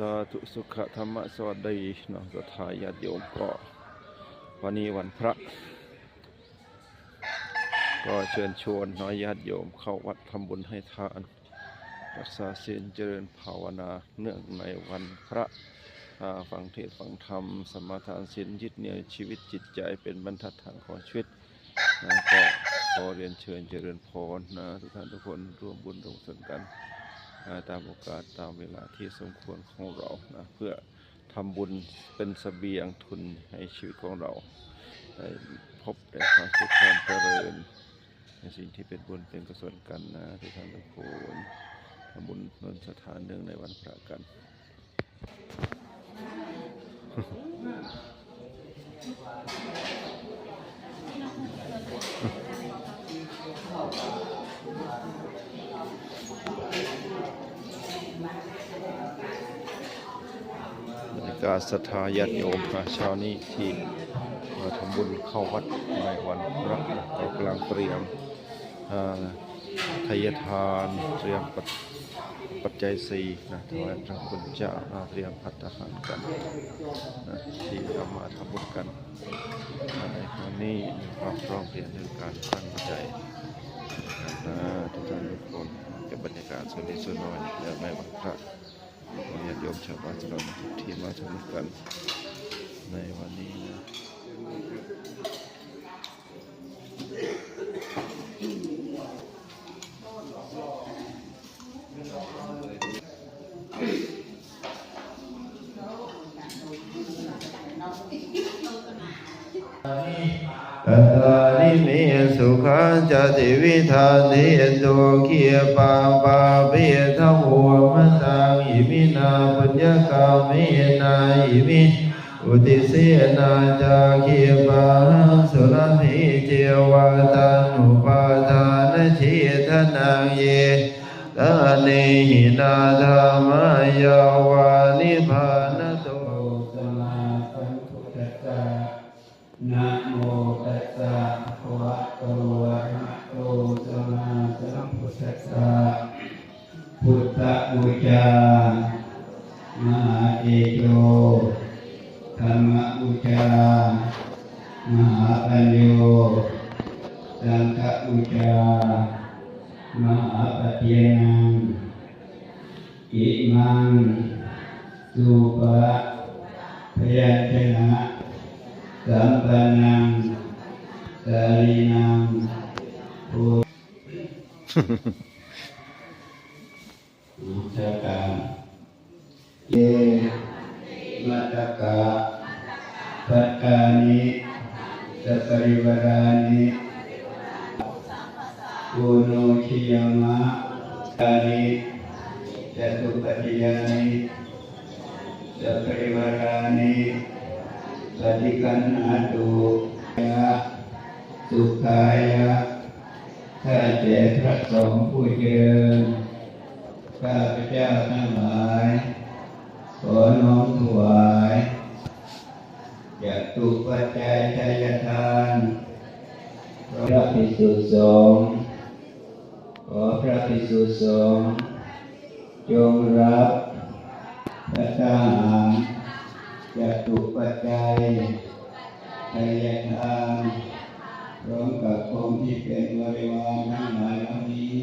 ສາທຸ ສຸຂະທຳມະ ສະຫວັດດີເນາະ ສັດທາຍາດໂຍມ. ກໍວັນນີ້ວັນພະ ກໍເຊີນຊວນເນາະ ຍາດໂຍມເຂົ້າວັດທຳບຸນໃຫ້ທານ ຮັກສາສິນ ຈະເລີນພາວະນາ ເນື່ອງໃນວັນພະ ອາ ຟັງເທດຟັງທຳ ສະມາທານສິນ ຍຶດໜຽວຊີວິດຈິດໃຈ ເປັນບັນທັດຖານຂອງຊີວິດ. ນະ ກໍຂໍລຽນເຊີນຈະເລີນພອນນະ ທຸກທ່ານທຸກຄົນ ຮ່ວມບຸນຮ່ວມກຸສົນກັນ ອາ ຕາມໂອກາດຕາມເວລາທີ່ສົມຄວນຂອງເຮົານະ ເພື່ອທຳບຸນເປັນສະບຽງທຶນໃຫ້ຊີວິດຂອງເຮົາໄດ້ພົບແຕ່ຄວາມສຸກຄວາມຈະເລີນ ໃນສິ່ງທີ່ເປັນບຸນເປັນກຸສົນກັນນະ ທຸກທ່ານທຸກຄົນ ທຳບຸນໂນນສະຖານເນື່ອງໃນວັນພະກັນ. ບັນຍາກາດສັດທາຍາດໂຍມເຊົ້ານີ້ທີ່ມາທຳບຸນເຂົ້າວັດໃນວັນພະ ເຮົາກຳລັງຕຽມ ອາ ໄທຍະທານ ຕຽມປັດ ປັດໄຈສີ່ນະ ຖວາຍພະຄຸນເຈົ້ານະ ຕຽມພັດຕາຫານກັນນະ ທີ່ເຮົາມາທຳບຸນກັນນະ ໃນຄັ້ງນີ້ ມີຄວາມພ້ອມເປັນເລື່ອງການຕັ້ງໃຈນະ ທຸກທ່ານທຸກຄົນ. ກັບບັນຍາກາດສ່ວນເລັກສ່ວນນ້ອຍ ແລະ ໃນວັນພະ ຂອງຍາດໂຍມຊາວບ້ານຊາວເມືອງທີ່ມາທຳບຸນກັນໃນວັນນີ້ນະ. ກະຕານິເມ ສຸຂັງຈະຕິວິທາເທນຕຸ ຄີປະປາເປທະໂວ ມະຕັງອິມິນາ ປຸນຍະກຳເມນາ ອິມິ ອຸຕິເສນາ ຈາຄີປະຫັງ ສຸລະເພ ເຈວະ ຕັນຫູປາທານະເຈຕະນັງ ເຢ ຕາເນຫິ ນາທາມາ ຍາວາ ນິບພານະໂຕ. ສະມາສຳພຸດທັດສະ ນະໂມຕັດສະ ພະຄະວະໂຕ ອະລະຫະໂຕ ສຳມາສຳພຸດທັດສະ. ພຸດທະບູຊາ ມະຫາເຕໂຈ, ທຳມະບູຊາ ມະຫາປັນໂຍ, ສັງຄະບູຊາ ມະຫາປັດຖຽນັງ. ອິມັງ ສູປະພະຍັນຈະນະ ສຳປັນນັງ ສາລີນັງ ໂພ ສະກາ ເຍ ມັດຕະກະ ພັດຕານິ ສະປະລິວາລານິ ໂອໂນຊະຍາມະ ຕານິ ຈະຕຸປັດຈະຍານິ ສະປະລິວາລານິ ປະຕິກະນາຕຸ ຍະ ສຸຂາຍະ. ຂ້າແຕ່ພະສົງຜູ້ຈະເລີນ ຂ້າພະເຈົ້າທັງຫຼາຍ ຂໍນ້ອມຖວາຍ ຈະຕຸປັດໄຈໄທຍະທານ ພະພິກຂຸສົງ ຂໍພະພິກຂຸສົງ ຈົ່ງຮັບພັດຕາຫານ ຈະຕຸປັດໄຈໄທຍະທານ ພ້ອມກັບຄົນທີ່ເປັນບໍລິວານທັງຫຼາຍເຫຼົ່ານີ້.